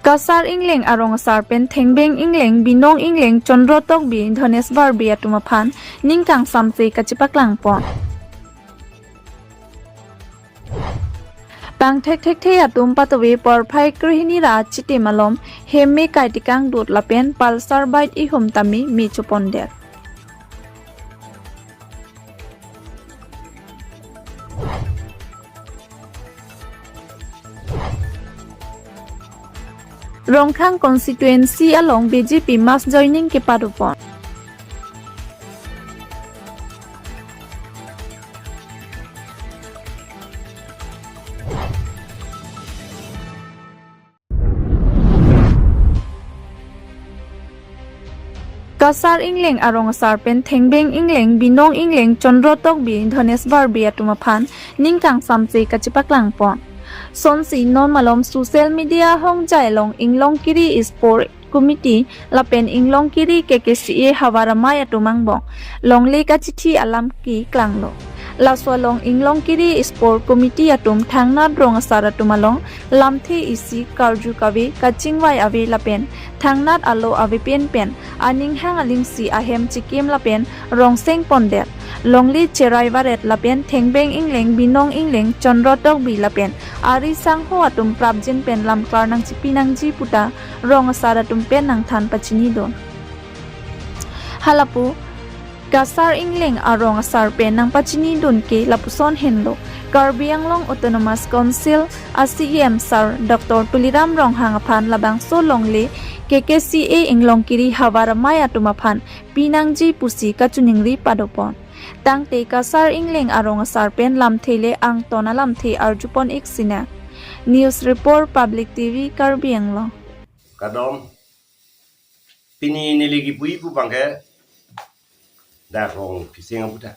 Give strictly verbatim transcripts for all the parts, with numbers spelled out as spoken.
Kasar Engleng arong asar pen Thengbeng Engleng, Binong Engleng, Chandra Tokbi, Dhanesh Barbey atum aphan ning kangsamse kachepaklang pon. Pangthek thekthe atum patove porphai krehini ra chiti malom hemme kai tikang dut lapen pulsar bike ihum tame me choponder. Rongkhang constituency along B J P mass joining kepado pon. Kasar Engleng arong asar pen Thengbeng Engleng, Binong Engleng, Chandra Tokbi, Dhanesh Barbey atum aphan ning kangsamse kachepaklang pon. Sonsi non malom social media hongjai along Inglongkiri Sport Committee lapen Inglongkiri K K C A havar amei atum angbong longle kachithi alam keklanglo. Laso along Inglongkiri Sport Committee atum thangnat rong asar atum along lamthe isi karju kave kachingvai ave lapen thangnat alo ave pen pen aning hang aling si ahem chikim lapen rong seng ponder. Longle cherai varet lapen Thengbeng Engleng, Binong Engleng, Chandra Tokbi lapen ari sangho atum prapjin pen lamklar nangchipi nangji puta rong asar atum pen nangthan pachinidun. Halapu Kasar Engleng arong asar pen nangpachinidun ke lapuson henlo. Karbi Anglong Autonomous Council a C E M sir Doctor Tuliram Ronghang aphan labangso longle K K C A Inglongkiri havar amei atum aphan pinangji pusi kachiningri pado pon. Tangte Kasar Engleng arong asar pen lamthe le angton alamthe arjupon ik sinang. News report, Public T V, Karbi Anglong. Kardom. Pini neli kipuji pu abangke dak rong keseng aputhak.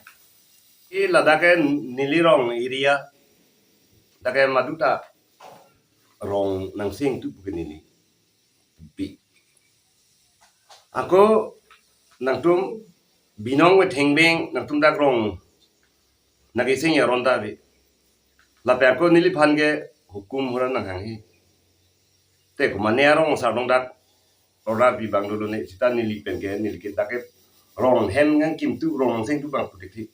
E ladak ke neli rong area, dak ke maduta rong nangseng tu pu ke neli pi. Ako nangtum Binong pen Thengbeng nangtum dak rong nangkeseng aron ta ave. Lapen ako neliphan ke hukum hura nanghanghe. Te komat ne arong asar along dak order pi abang dolo ne, seta neli pen ke, neli ke dak ke rong hem nangkim tu, rong nangseng tu abang putik thi.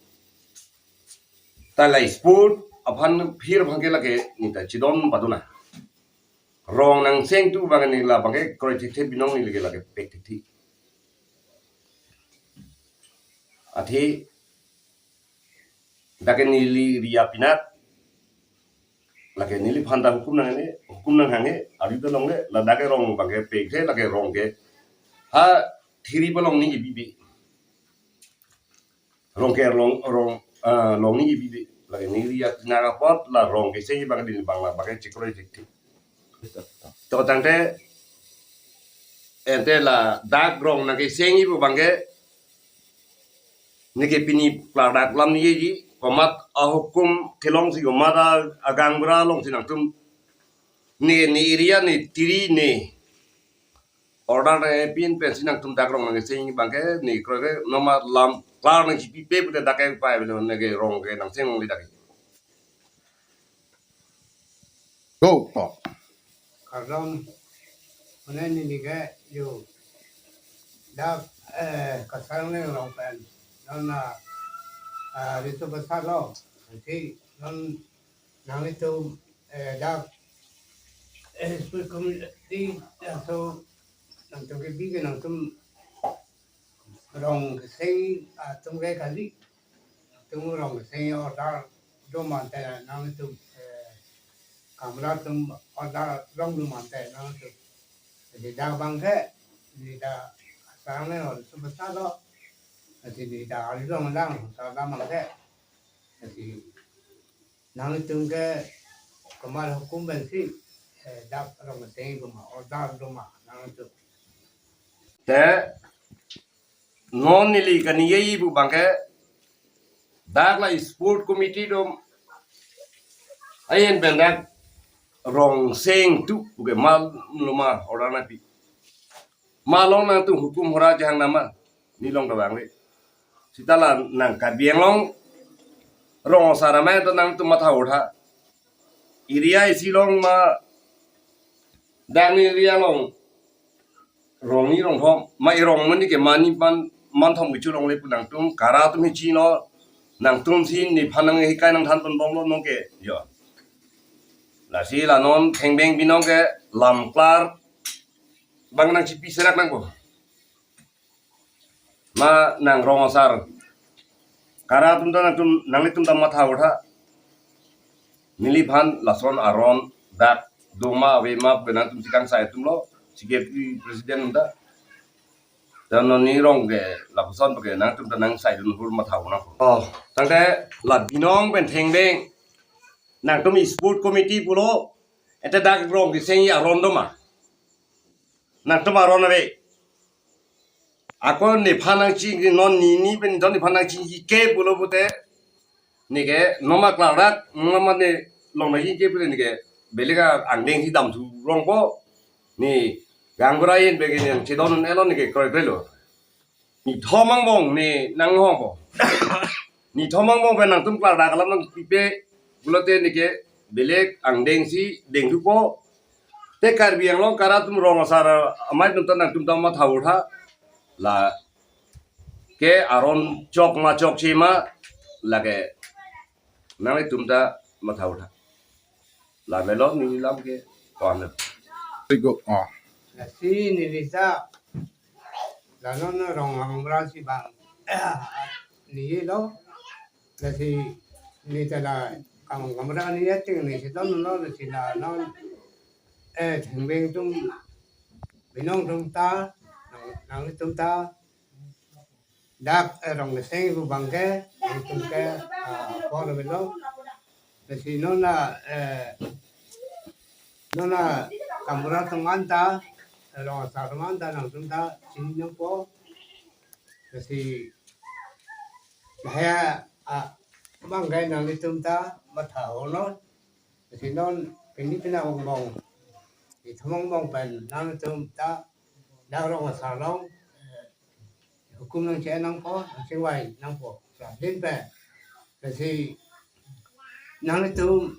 Ta la sport aphan phir abangke lake neta chidon padona. Rong nangseng tu abang neli la abangke kroi thik the, Binong neli ke lake pek thik thi. Athe dak ke neli area pinat, lake neliphan ta hukum nanghanghe, hukum nanghanghe, ari ta longle, ladak ke rong abangke pek the, lake rong ke ha thiri palong ni kebibe. Rong ke long, rong, ah, long ni kebibe. Lake neli area pinat apot la rong kesengji abang neli abang la abangke chekroi thik thi. To tangte, ante ladak rong nangkesengji pu abangke, neke pini pla dak lam neli ji, komat ahukum kelong si komat a, agang bra along si nangtum, ne, ne area ne thiri ne order ne pin pen si nangtum dak rong nangkesengji abangke, ne kroi ke noma lamklar nangchipipe pute dak ke pai belo neke rong ke nangseng longle dak. Go, to. Kardom, mane neli ke yo dak, eh, Kasar Engleng arong pen non na, ah, riso basa lo, nanti non nanglitum, eh, dak, eh, sport committee, eh, so nangtum kebi ke nangtum rong keseng atum ke kali. Nangtum rong keseng order do mante nangtum, eh, kamra atum order rong do mante nangtum. Jadi dak abangke, jadi dak asar ne or sebesar lo. Jadi dak ari rong lang, asar dak abangke. Jadi nangtum ke komat hukum pensi, eh, dak rong keseng komat order do ma nangtum. Te non neli kaningjeji pu abangke dak la sport committee atum ayen pen dak rong seng tu pu ke mal loma order nangpi. Malong nangtum hukum hura jahang nama neli long tabang le. Seta la nang Karbi Anglong rong asar amei ta nangtum matha order. Area isi along ma Dak neli along rong ni rong thom, ma irong mani ke mani ban man thom kecho longle pu nangtum kara atum hi chino, nangtum si nephan nanghikai nangthan ponbomlo nonke, jo. Lasi la non thengbeng binong ke lam klar bang nangchipi serak nangpo. Ma nang rong asar, kara atum ta nangtum, nanglitum ta matha utha. Neliphan lason aron dak doma ave ma pu nangtum si kangsai atumlo, secretary president atum ta. Ta non ni rong ke lapuson ke nangtum ta nangsaidun hur matha unang. Oh, tangte la binong pen thengbeng nangtum sport committee pulo, ete dak rong keseng aron doma. Nangtum aron ave. Ako nephan nangching non ni ni pen don nephan nangchingki ke pulo pute, neke noma klardak, noma ne long nangchingki pute neke belek angdeng si damthu rongpo. Ne gaonbura ahin bagi nangchedon un-elo neke kroikre lo. Nithom angbong ne nanghongpo. Nithom angbong pen nangtum klardak alam nangpipe pulote neke belek angdeng si dengthupo. Te Karbi Anglong kara atum rong asar amei atum ta nangtum ta matha utha. Lake aron chok ma chokche ma, lake nanglitum ta matha utha. La melo neli lam ke to-an. Tigo, oh. Lasi neli ta la non rong gaonbura si bang neli lo. Lasi neli ta la gaon gaonbura neli ating neli si don lo, lasi la non, eh, thengbeng atum binong atum ta, nang, nangtum ta dak, eh, rong keseng pu bang ke, nangtum ke, ah, apor belong. Lasi non la, eh, non la gaonbura atum anta, eh, rong asar atum anta nangtum ta chini nangpo. Lasi lahai, ah, bang ke nanglitum ta matha unang. Lasi non pini pina angbong, nithom angbong pen nangtum ta dak rong asar along, eh, hukum nangche nangpo, nangchingvai nangpo. Sa din pe. Lasi nanglitum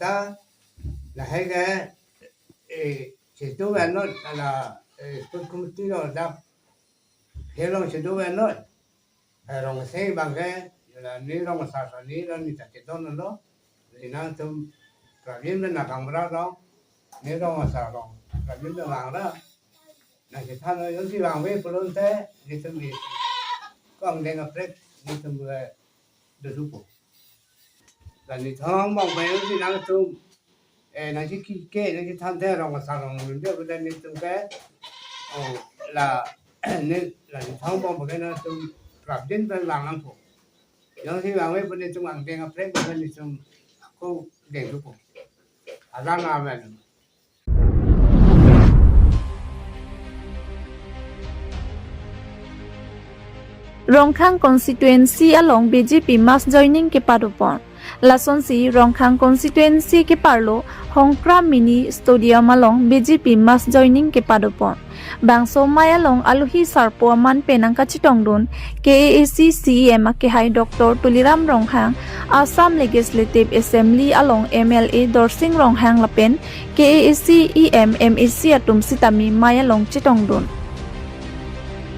ta lahai ke, eh, chetu venot la, eh, sport committee lo dak helong chetu venot. Eh, rong keseng bang ke, la ni rong asar sa ni la ni ta chedon lo. Ni nangtum prabin na gaonbura lo. Ni rong asar lo. Prabin na bang ra. Nangchethan lo, jongsi vangve pulote, netum ni ko angdeng kaprek, netum ke dothupo. La nithom angbong pen jongsi nangtum, eh, nangchingki ke, nangchethan te rong asar rong nunde pu netum ke, oh, la, ne, la nithom angbong pen nangtum prapjin pen lang nangpo. Jongsi vangve pu netum angdeng kaprek pen netum ako dengthupo. Alang amen. Rongkhang constituency along B J P mass joining kepadopon. Lasonsi Rongkhang constituency keparlo Hongkra Mini Stadium along B J P mass joining kepadopon. Bangso amei along alohi sarpo aman pen nangkachetongdun K A A C C E M akehai Doctor Tuliram Ronghang, Assam Legislative Assembly along M L A Dorsing Ronghang lapen K A A C E M, M A C atum sitame amei along chetongdun.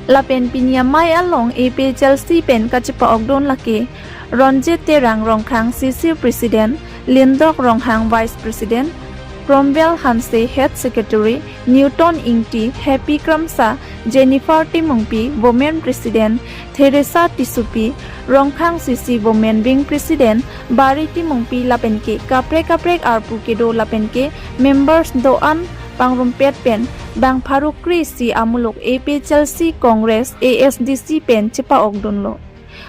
Lapen pini amei along A P H L C pen kachepa-okdun lake Ronjit Terang Rongkhang C C President, Lindok Ronghang Vice President, Cromwell Hanse Head Secretary, Newton Ingti, Happy Kramsa, Jennifer Timungpi, Women President, Theresa Tisupi, Rongkhang C C Women Wing President, Bari Timungpi lapen ke kaprek kaprek arpu kedo lapen ke members do-an pangrumpet pen bang pharo kre-isi amuluk A P H L C, Congress, A S D C pen chepa-okdunlo.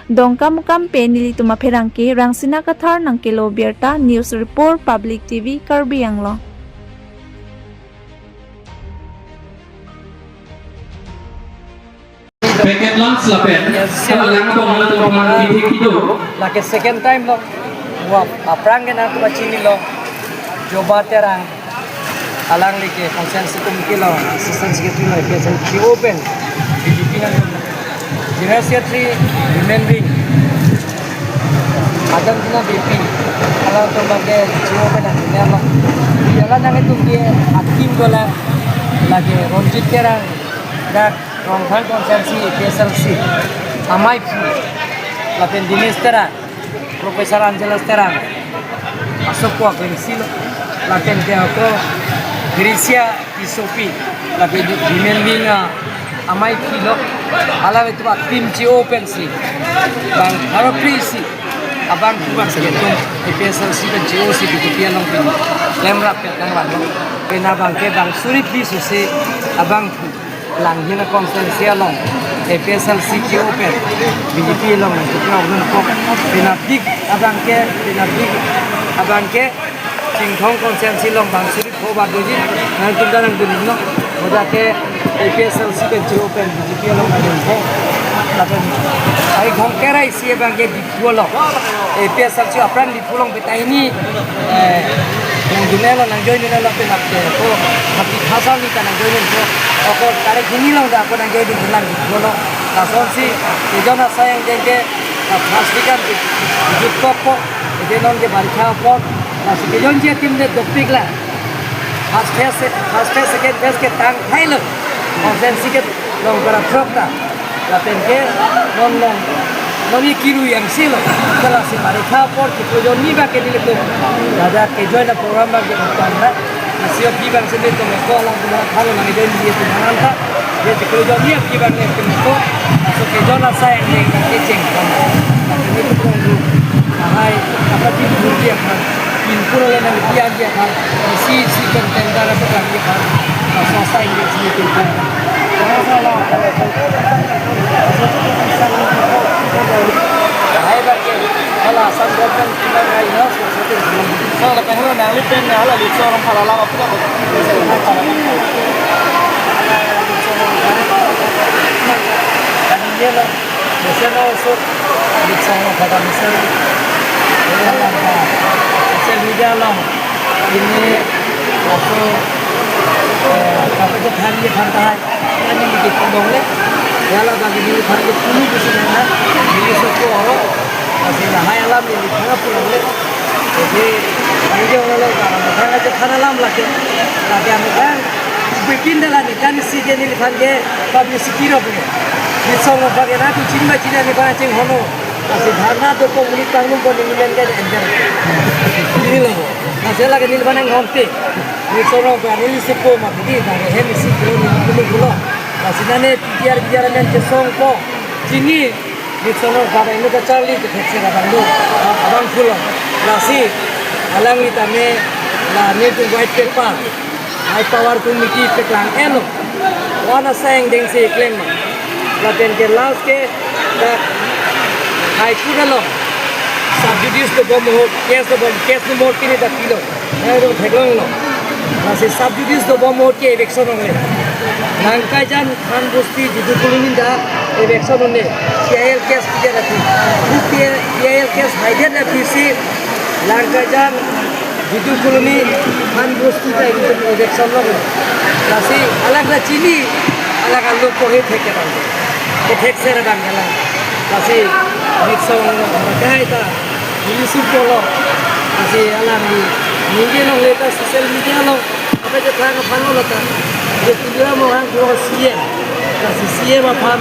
Dongkamukam pen nelitum apherangke Rangsina Kathar nangkelo birta, News Report, Public T V, Karbi Anglong. Packet lunch lapen, yes, sir. Alang abang alang abang kithi kido. Lake second time lo. Wa aphrang ke nangtum chinilo. Joba Terang. Alangli ke constituency committee lo, assistant secretary lo, ke C O pen. B J P nang. General Secretary, Women Wing. Adam tina B P. Alangtum ke C O pen nang lo. Dalan nangtum ke akim dolang lake Ronjit Terang, dak Rongkhang constituency A P H L C amei aphu, lapen Dinesh Terang, Professor Angelus Terang, Asok Kuak Lengsilo, lapen ke ako Gracia Tissopi, lapen di Bimen Bing amei aphulo, hala itu akim chi-o pensi bang pharo phli isi abangphu abang si atum A P H L C pen chi-o si B J P along pen klemrap pen nangvanlo. Pen abang ke bang suri phli isi abangphu Langhin constituency along A P H L C chi-o pen B J P along nangkeplang dun kok. Pen apik abang ke, pen apik abang ke Chinthong constituency along bang suri pho ba doji, nangtum ta nangdun lo. Hadak ke A P H L C pen chi-o pen B J P along nangdun pho. Lapen ai khong kerai isi abang ke Diphu along, A P H L C apran Diphu along betai ni, eh, nangdun lo, nang-join lo, lapen apte ko, tapi pasal ni ta nang-join lo. Ako tarik hini along dak ako nang-join dun lang Diphu along. Lasonsi kejun asai angdeng ke, ah, first week an ke jut kok ko, ede non ke barikha apor, lasi kejunji akim de dopik la. First phase, first phase, second phase ke tangthailo. Constituency kelong para throk ta. Lapen ke non non non ye kiru yang silo. Lasi barikha apor kejunji abang ke nelitum, ladak kejun a-program abang ke utang na. Lasi aphi abang si nelitum ko alam tu mana thalo nang-join ji atum anan ta. Ye kejunji aphi abang nelitum ko. Laso kejun asai angdeng kecheng. Nelitum ahai apa ti dia kan. Pinpur le nang dia dia kan. Isi isi kan tenda ra kan dia kan. Laso asai angdeng si nelitum ko. Ahai abang ke, hala Assam government kilang hai na, so, so, so, so. So, lapen helo nangli pen, hala Litsong Rongphar alam apot ko. Hala Litsong Rongphar. Tadi dia lo, biasa lo, so, Litsong Rongphar tadi, so. Social media lo. Ini, aku, eh, apa je than ye than tahai. Neli kipu longle. Hala abang neli phan ke pulu pusi nang na. Neli soko oro. Lasi lahai alam neli phan pulongle. Jadi, neli olo ka, phan aja phan alam lake. Lake amu kan. Bikin dalan ni kan si ke neli phan ke publicity ro punya. Di song abang ke na tu chinba china ni bang ching hono. Lasi dharna do ko muni tang nung ko neli men ke enter. Ini lo. Lasi lake neli phan yang honte. Litsong Rongphar, neli soko ma pidi, bang hem isi kilo neli pulu pulo. Lasi nane P T R, P T R amen chesong ko. Chini, Litsong Rongphar, inu kacharli kethekser abang do. Abang pulo. Lasi, alangli tame, la nelitum white paper. High power committee paklang elo. Wana asai angdeng si klem ma. Lapen ke last ke, dak High Court along sub judice dobom ahut, case dobom, case number three ta pilo. Nangtum theklonglo. Lasi sub judice dobom ahut ke eviction longle. Langkaijan Khan Bosti Judu Colony ta eviction longle. P I L case haidet aphi. P I L case haidet aphi si Langkaijan Judu Colony Khan Bosti ta eviction longle. Lasi alangli chini, alang along ko he thek abang. Kethekser abang ke lang. Lasi Litsong Rongphar ta, neli soko lo. Lasi alangli, neli longle ta social media lo. Apa je thang aphan lo ta. Je Tuliram Ronghang ko C M. Lasi C M aphan.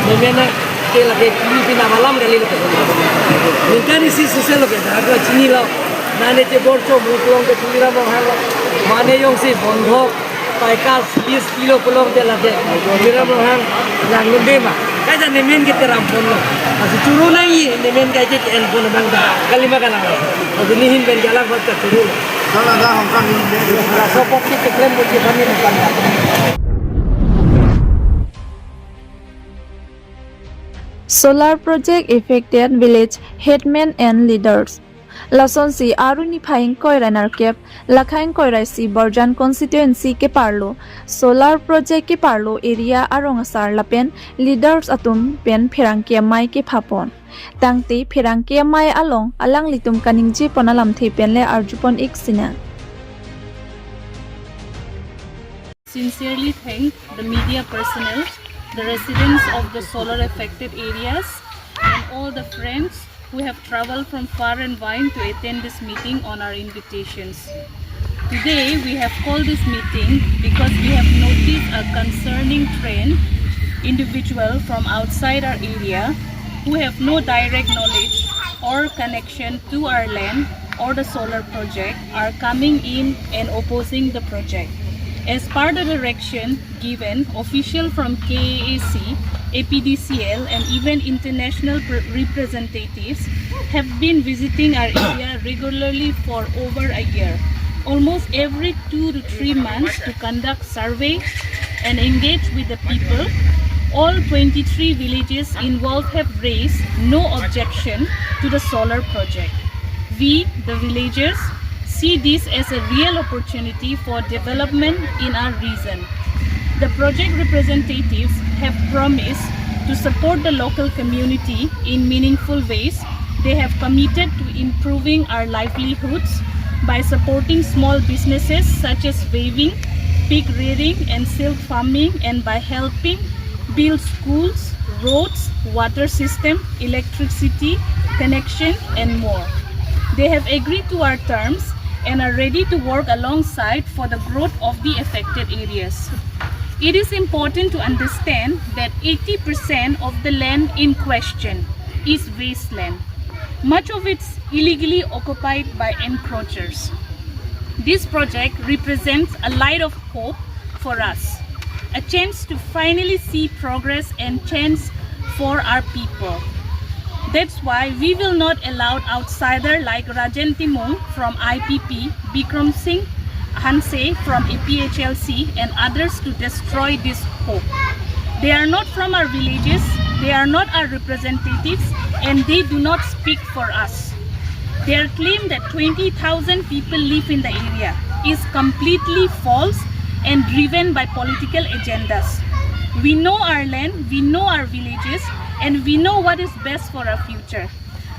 Memena ke lake kini pina malam kali lo. Ningkan isi suse lo ke, dak chinilo. Nane je bor chom, ru pulang ke Tuliram Ronghang lo. Mane jongsi bondhok, paikas, bis kilo pulang te lake. Tuliram Ronghang, lang lunde ma. Kaja nemen ke teram pon lo. Lasi choro nangji, nemen kaike ke-en pon abang ta. Kalima kalang lo. Lasi nehin pen jalan buat ke choro lo. Dala da hongkang ni. Laso apot ke keklem buat ke kami bukan. Solar project affected village headman and leaders. Lasonsi arni phai ingkoi ra nerkep, lakha ingkoi ra isi Borjan constituency keparlo, solar project keparlo area arong asar lapen leaders atum pen pherangke amei kephapon. Tangte pherangke amei along alanglitum kaningjepon alamthe pen le arjupon ik sinang. Sincerely thank the media personnel, the residents of the solar affected areas, and all the friends who have traveled from far and wide to attend this meeting on our invitations. Today we have called this meeting because we have noticed a concerning trend. Individual from outside our area who have no direct knowledge or connection to our land or the solar project are coming in and opposing the project. As per the direction given, official from K A A C, A P D C L, and even international pre- representatives have been visiting our area regularly for over a year. Almost every two to three months to conduct survey and engage with the people. All twenty-three villages involved have raised no objection to the solar project. We, the villagers, see this as a real opportunity for development in our region. The project representatives have promised to support the local community in meaningful ways. They have committed to improving our livelihoods by supporting small businesses such as weaving, pig rearing, and silk farming, and by helping build schools, roads, water system, electricity connection, and more. They have agreed to our terms and are ready to work alongside for the growth of the affected areas. It is important to understand that eighty percent of the land in question is wasteland. Much of it's illegally occupied by encroachers. This project represents a light of hope for us, a chance to finally see progress and change for our people. That's why we will not allow outsider like Rajan Timung from I P P, Bikram Singh Hanse from A P H L C, and others to destroy this hope. They are not from our villages, they are not our representatives, and they do not speak for us. Their claim that twenty thousand people live in the area is completely false and driven by political agendas. We know our land, we know our villages, and we know what is best for our future.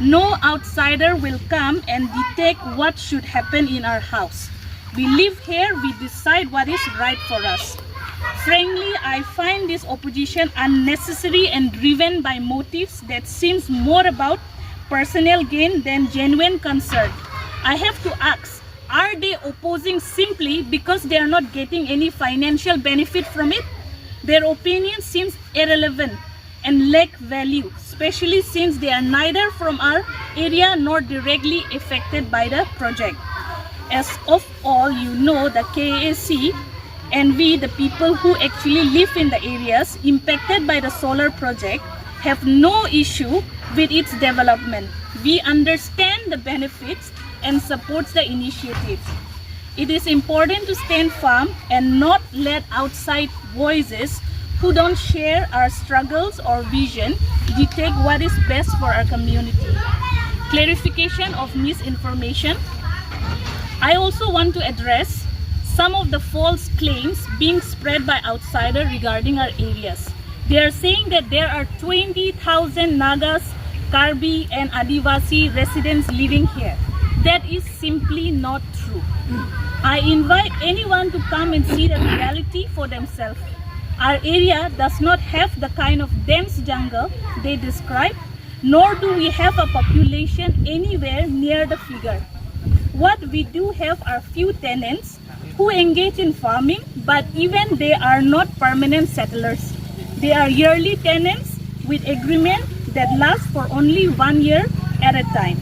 No outsider will come and dictate what should happen in our house. We live here, we decide what is right for us. Frankly, I find this opposition unnecessary and driven by motives that seems more about personal gain than genuine concern. I have to ask, are they opposing simply because they are not getting any financial benefit from it? Their opinion seems irrelevant and lack value, especially since they are neither from our area nor directly affected by the project. As of all you know, the K A A C and we, the people who actually live in the areas impacted by the solar project, have no issue with its development. We understand the benefits and supports the initiative. It is important to stand firm and not let outside voices who don't share our struggles or vision dictate what is best for our community. Clarification of misinformation. I also want to address some of the false claims being spread by outsider regarding our areas. They are saying that there are twenty thousand Nagas, Karbi and Adivasi residents living here. That is simply not true. I invite anyone to come and see the reality for themselves. Our area does not have the kind of dense jungle they describe, nor do we have a population anywhere near the figure. What we do have are few tenants who engage in farming, but even they are not permanent settlers. They are yearly tenants with agreement that lasts for only one year at a time.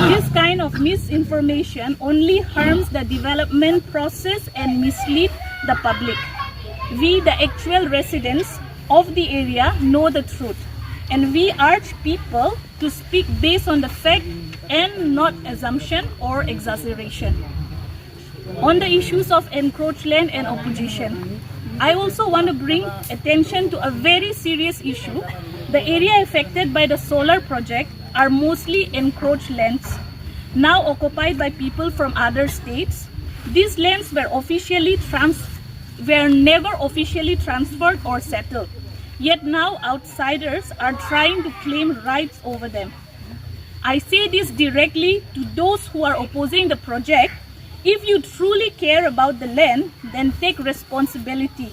This kind of misinformation only harms the development process and mislead the public. We, the actual residents of the area, know the truth, and we urge people to speak based on the fact and not assumption or exaggeration. On the issues of encroached land and opposition, I also want to bring attention to a very serious issue. The area affected by the solar project are mostly encroached lands, now occupied by people from other states. These lands were officially trans- were never officially transferred or settled. Yet now outsiders are trying to claim rights over them. I say this directly to those who are opposing the project. If you truly care about the land, then take responsibility.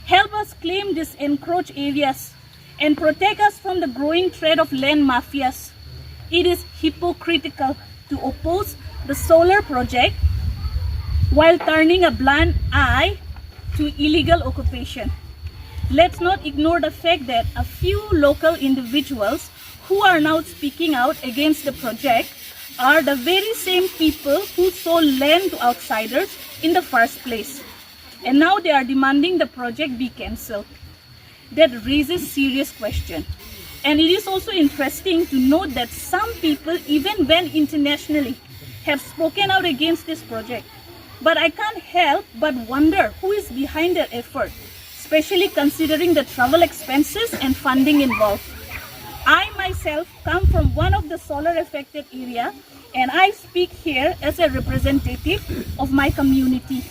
Help us claim these encroached areas and protect us from the growing threat of land mafias. It is hypocritical to oppose the solar project while turning a blind eye to illegal occupation. Let's not ignore the fact that a few local individuals who are now speaking out against the project are the very same people who sold land to outsiders in the first place. And now they are demanding the project be cancelled. That raises serious question. And it is also interesting to note that some people, even when internationally, have spoken out against this project. But I can't help but wonder who is behind their effort, especially considering the travel expenses and funding involved. I myself come from one of the solar affected area, and I speak here as a representative of my community.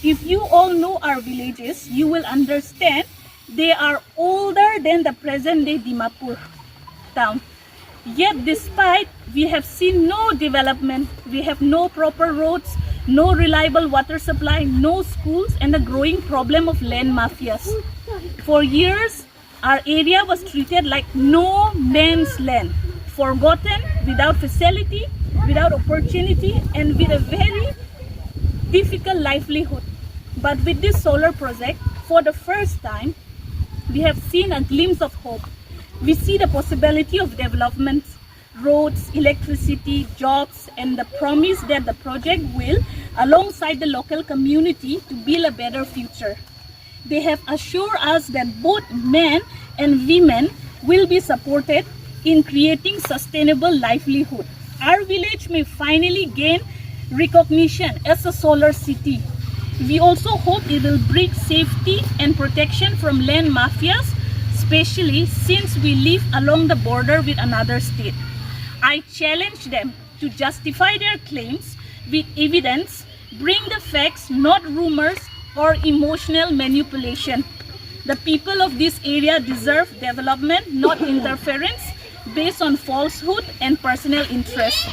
If you all know our villages, you will understand they are older than the present day Dimapur town. Yet, despite we have seen no development, we have no proper roads, no reliable water supply, no schools, and a growing problem of land mafias. For years, our area was treated like no man's land, forgotten, without facility, without opportunity, and with a very difficult livelihood. But with this solar project, for the first time, we have seen a glimpse of hope. We see the possibility of development, roads, electricity, jobs, and the promise that the project will, alongside the local community, to build a better future. They have assured us that both men and women will be supported in creating sustainable livelihood. Our village may finally gain recognition as a solar city. We also hope it will bring safety and protection from land mafias, especially since we live along the border with another state. I challenge them to justify their claims with evidence, bring the facts, not rumors or emotional manipulation. The people of this area deserve development, not interference based on falsehood and personal interest.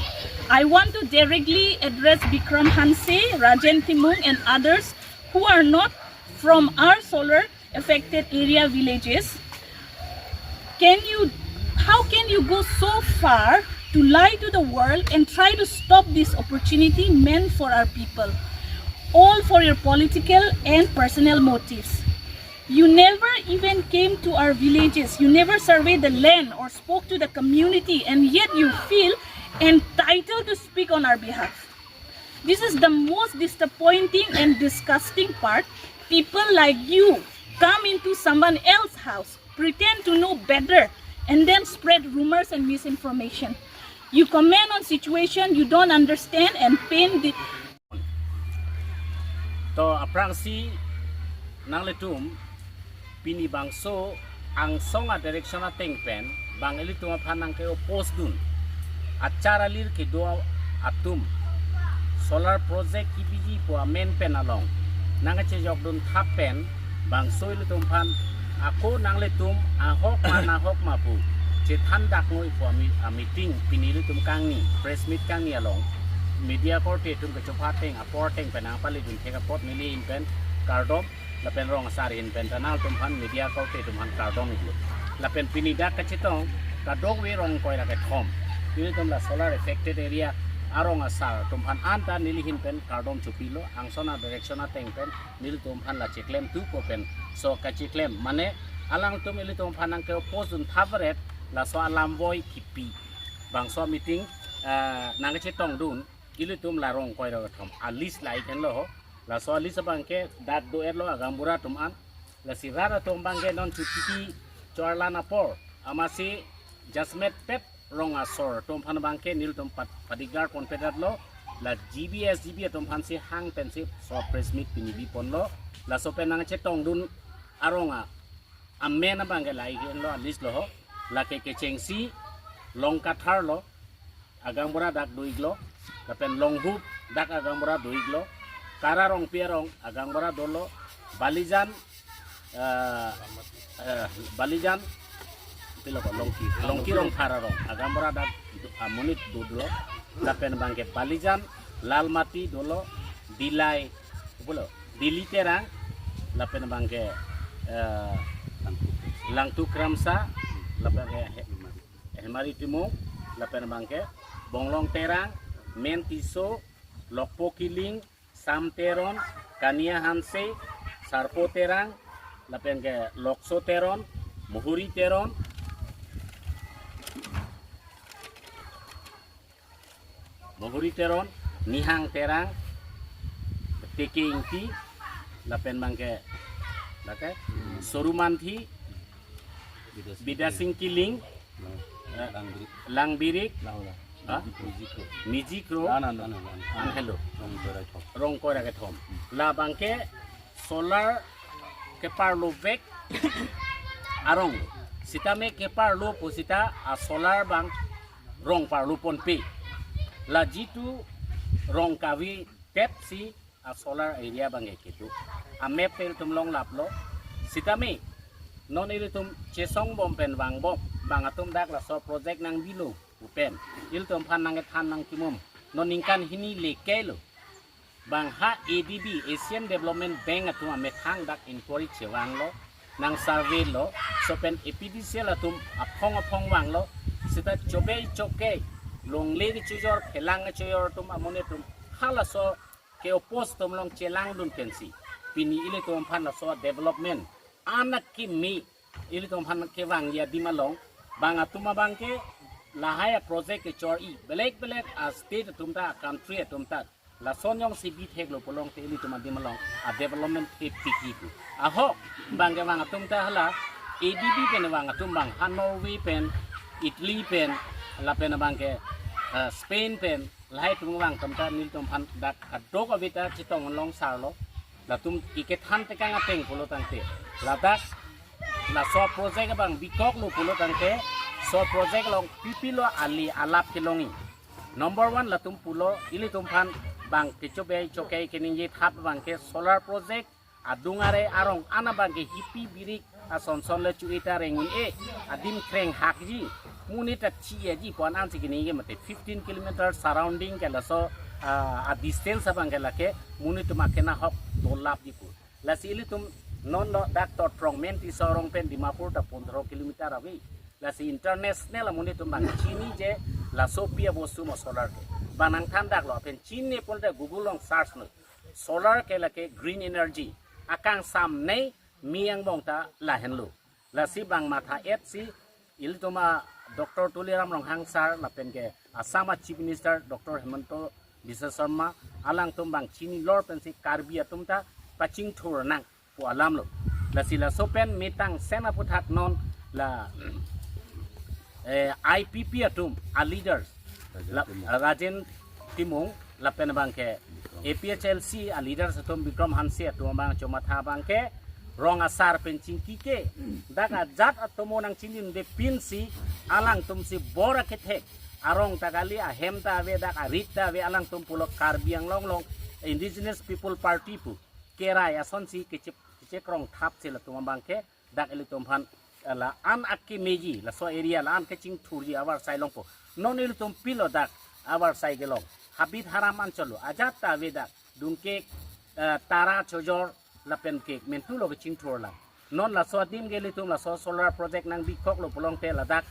I want to directly address Bikram Hanse, Rajen Timung, and others who are not from our solar affected area villages. Can you, how can you go so far to lie to the world and try to stop this opportunity meant for our people? All for your political and personal motives. You never even came to our villages. You never surveyed the land or spoke to the community, and yet you feel entitled to speak on our behalf. This is the most disappointing and disgusting part. People like you come into someone else's house, pretend to know better, and then spread rumors and misinformation. You comment on situation you don't understand and paint the To aphrangsi nanglitum pini bangso angsong a direction ateng pen bang ilitum aphan nangke-oppose dun achar alir kedo atum solar project kebiji pu amen pen along nangkechejok dun thap pen bangso ilitum aphan ako nanglitum ahok ma nahok ma pu chethan dak ngoi pu ami a meeting pini ilitum kangni press meet kangni along media korte atum kechopha ateng apor ateng pen nangpali dun thek apot neli ahin pen kardom lapen rong asar ahin pen ta nangtum aphan media korte atum aphan kardom iklo. Lapen pini dak kachetong kadokave rong ingkoi ra kethom ilitum la solar affected area arong asar atum aphan anta neli ahin pen kardom chopilo, angson a direction ateng pen nelitum aphan la cheklemthu ko pen so kacheklem mane alangtum ilitum aphan nangke-oppose dun thap ret laso alam voi kipi bangso meeting, ah, nangkechetong dun ilitum la rong ingkoi ra kethom a list lahai henlo ho. Laso a list abangke dak do-etlo agaonbura atum an. Lasi rat atum abangke non chuti choarlan apor amatsi jasmet pet rong asor atum aphan abangke nelitum pat-, padigar ponpedetlo. La G B S G B atum aphansi hang pensi so press meet pini biponlo. Laso pen nangchetong dun arong a amen abangke lahai henlo a list lo ho. Lake kechengsi Longkathar lo, agaonbura dak do-iklo, lapen Longhup dak agaonbura do-iklo, Kara Rongpi arong agaonbura dolo, Balijan, eh, eh, Balijan, pilo ko, Longki, Longki Rongphar arong agaonbura dak do-, amonit dodolo, lapen abangke Balijan, Lalmati dolo, Dilai, pulo, Dili Terang, lapen abangke, eh, Langtu Kramsa, lapen ke He-, Hemari Timung, lapen abangke Bonglong Terang, Men Tisso, Lokpo Killing, Ram Teron, Kania Hanse, Sarpo Terang, lapen ke Lokso Teron, Mohori Teron, Mohori Teron, Nihang Terang, Teke Ingti, lapen abang ke, abang ke, Soru Manthi, Bidasing Kiling, eh, Langbirik, Langbirik, Lang, Lang. Ha? Mijikro. Mijikro. Lan, lan, lan, lan. An helo. Rongkora kethom. Rongkora kethom. La abang ke solar keparlovek arong. Sitame keparlo pu sita a solar abang rong parlo ponpe. La jitu rong kave tep si a solar area abang ke kedo. A map tel tum longlaplo. Sitame non ilitum chesong bom pen vangbom, bang atum dak laso project nangbilo pu pen ilitum aphan nangkethan nangkimum. Non ningkan hini leke lo. Bang ha A D B, Asian Development Bank atum amethang dak inquiry chevanglo, nang survey lo, laso pen A P D C L atum aphong aphong vanglo, sita chobei choke, longle kechojor, phelang kechojor atum amonit atum, halaso ke oppose atum along chelangdun pensi pini ilitum aphan laso development anak kimi ilitum aphan kevangji adim along, bang atum abang ke lahai a project kechor-i, belek belek a state atum ta, country atum ta, lason jongsi bithek lo pulote ilitum adim along a development thepik-i pu. Ahok, bang ke bang atum ta hala A D B pen vang atum abang ha Norway pen, Italy pen, lapen abang ke, eh, Spain pen, lahai atum vang atum ta nelitum aphan dak kadokave ta chetong long sarlo. Latum ikethan tekang ateng pulo tangte, ladak laso project abang bikok lo pulo tangte, laso project along pipilo ali alap kelongji. Number one, latum pulo, ilitum aphan bang kechobei choke keningje thap abang ke solar project adung are arong an abang ke hipi birik ason son le chu-e ta reng un-e, adim kreng hakji, monit ta chi-eji pu an ansi keningje mate fifteen kilometer surrounding ke laso, ah, a distance abang ke lake monit atum akena hok dolapji pu. Lasi ilitum non lo dak Totrong Menti Sorong pen Dimapur ta pondro kilometer ave. Lasi international amonit atum abang chiniji laso pi abostu mo solar ke. Bang nangthan dak lo, pen chini pulote Google along search lo. Solar ke lake green energy. Akangsam nei mi angbong ta lahenlo. Lasi bang matha-et si ilitum a Doctor Tuliram Ronghang sir lapen ke Assam a Chief Minister Doctor Himanta Biswa Sarma alangtum abang chinilor pensi Karbi atum ta pachingthur nang pu alam lo. Lasi laso pen metang sen aputhak non la, eh, I P P atum a leaders la, Rajen Timung, lapen abang ke A P H L C a leaders atum Bikram Hanse atum abang chomatha abang ke rong asar pen chingki ke dak ajat atomo nangchini de pinsi alangtum si bor akethek arong ta kali, ahem ta ave, dak arit ta ave, alangtum pulo Karbi Anglong along Indigenous People Party pu kerai asonsi kechep, kechekrong thap si latum abang ke dak ilitum aphan la-an akimi ji, laso area la-an kechingthurji avarsai longpo. Non ilitum pilo dak avarsai kelong. Habit haram anchot lo. Ajat ta ave dak. Dungke, eh, tara chojor lapen ke mentu lo kechingthur lang. Non laso adim ke ilitum laso solar project nangbikok lo pulote ladak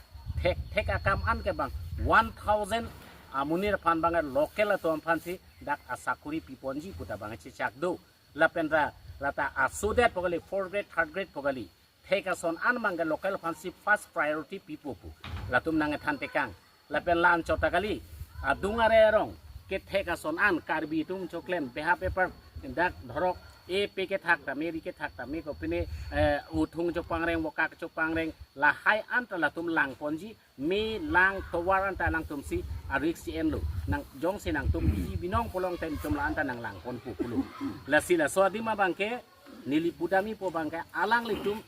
thek, thek akam an ke bang one thousand amonit aphan bang local atum aphan si dak asakuri piponji pu ta bang chechak do. Lapen ra lata asodet pu kali, fourth grade, third grade pu kali. Thek ason an abang ke local aphan si first priority pipo pu latum nangkethan tekang. Lapen la-anchot ta kali, adung are arong kethek ason an Karbi atum choklem beha paper dak dhorok epe kethak tame, ri kethak tame, kopine, eh, uthung chopangreng, vokak chopangreng, lahai an ta latum langponji, me lang tovar an ta alangtum si a-risk si enlo. Nang jongsi nangtum biji binong pulote nelitum la-an ta nanglangponpo pulo. Lasi laso adim abang ke neli pudamji pu abang ke alanglitum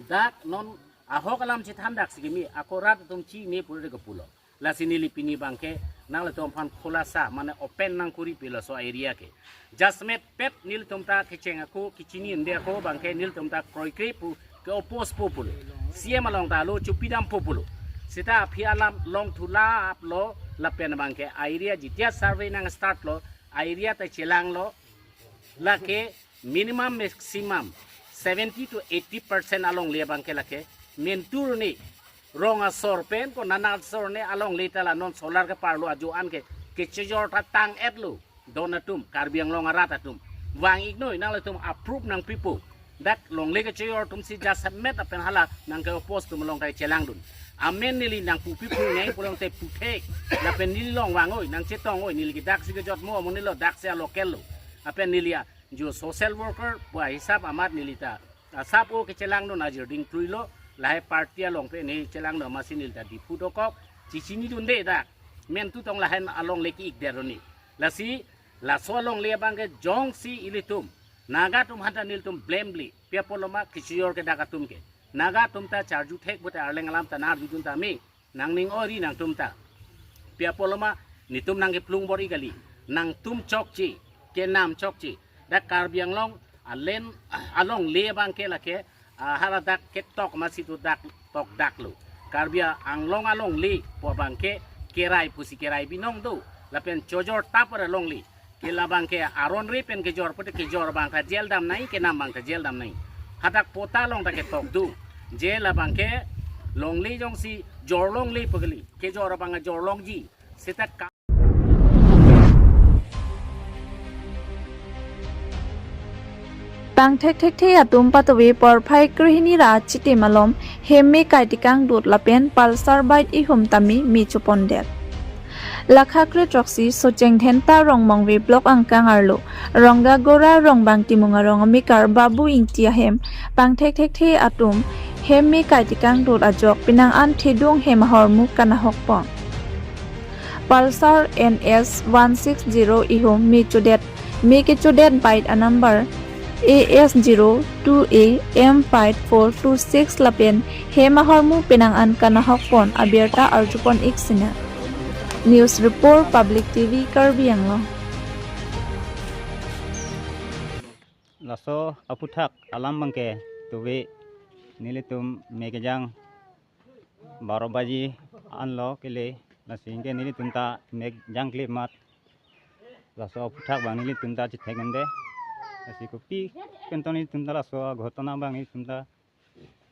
dak non ahok alam chethan dak si kimi, ako rat atum chini pulote kepulo. Lasi neli pini abang ke nanglitum aphan khulasa mane open nangkuri pi laso area ke. Just met pet nelitum ta kecheng ako, kechini un-e ako abang ke nelitum ta kroikre pu ke-oppose po pulo. C M along ta lo chupidampo pulo. Sita aphi alam long thulap lo lapen abang ke area jitia survey nangstart lo, area ta chelanglo, lake minimum maximum seventy to eighty percent alongle abang ke lake mentu arni rong asor pen ko nana asor arni alongle ta la non solar keparlo ajo an ke kechojor ta tang-et lo. don atum, Karbi Anglong arat atum. Vang-iknoi, nanglitum approve nangpipo. Dak longle kechojor atum si jasemet apen hala nangke-oppose atum along ta chelangdun. Amen neli nangpupi phungnei pulote puthek. Lapen neli along vang-oi, nangchetong-oi, neli ke dak si kejot mo, mo neli lo dak si a-local lo. Apen neli a jo social worker pu ahisap amat neli ta asap o kechelangdun ajir ding truilo, lahai party along pen ne chelangdun amatsi neli ta Diphu dokok, chichinidunde dak. Men tu tong lahai alongle ki-ikdet roni. Lasi, laso alongle abang ke jongsi ilitum, Naga atum aphanta nelitum blame-li, pi apotlo ma kechojor ke dak atum ke. Naga atum ta charju thek pute arleng alam ta narjudun tame. Nangning ori nangtum ta. Pi apotlo ma netum nangkeplung bor-i kali. Nangtum chokche, kenam chokche. Dak Karbi Anglong alen alongle abang ke lake, ah, hala dak ketok amatsi tu dak tok dak lo. Karbi Anglong alongle pu abang ke kerai pusi kerai binong do. Lapen chojor tapar alongle. Ke labang ke aron re pen kejor pute kejor abang ta jail dam nai, kenam abang ta jail dam nai. Hadak patta along ta ketok do. Je labang ke longle jongsi jor longle pu kali. Kejor abang jor longji. Seta ka- Pangthek thekthe atum patuve porphai krehini ra achitim alom hem me kai tekangdut lapen Pulsar bike ihum tame me chopondet. Lakha kre throksi Socheng Dhenta Rongmongve block angkang arlo Rongagora Rongbang Timung arong amekar Babu Ingti ahem pangthek thekthe atum hem me kai tekangdut ajok penang an thedung hem ahormu kanahokpon. Pulsar N S one six zero ihum me chodet, me kechodet bike a number A S zero two A M five four two six lapen hem ahormu penang an kanahokpon abirta arjupon-ik sina. News report, Public T V, Karbi Anglong. Laso aphuthak alam abang ke tuve nelitum me kejang baro baji anlo kele, lasi anke nelitum ta me jangkle amat laso aphuthak abang nelitum ta chethekdunde. Lasi kopi pen tong nelitum ta laso aghotona abang nelitum ta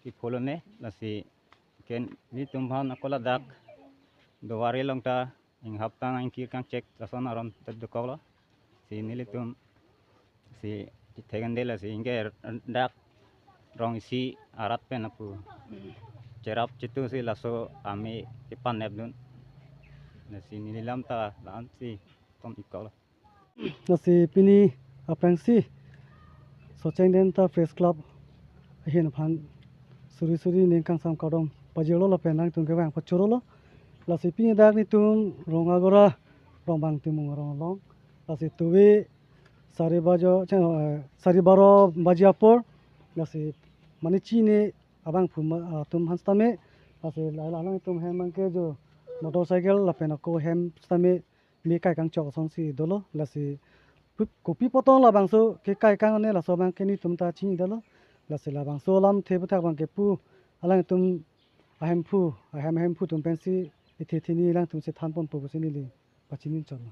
ke-follow-ne, lasi ke nelitum aphan ako ladak Duar along ta inghap ta nangkir kangchek lason aron ta dokoklo. Si nelitum si chethekdunde, lasi anke dak rong isi arat pen lapu cherap chitu si laso ame kepanepdun. Lasi neli alam ta la-an si tom-ikkoklo. Lasi pini aphrangsi Socheng Dhenta Press Club ahin aphan suri suri ning kangsam kardom pajirlo lapen nangtum kevang pachorolo. Lasi pini dak nelitum Rongagora Rongbang Timung arong along. Lasi tuve sari bajo, chang, eh, sari baro baji apor. Lasi mane chini abangphu ma-, atum aphan sitame. Lasi la-, la-, alangtum hem abang ke jo motorcycle lapen ako hem sitame me kai kangchok asonsi dolo. Lasi pu-, kopi apot tong labangso kekai kang-un-e laso abang ke nelitum ta chinidetlo. Lasi labangso alamthe aphuthak abang ke pu alangtum ahemphu, ahem ahemphu atum pensi ithe thini alangtum si thanponpo pusi neli pachini chotlo.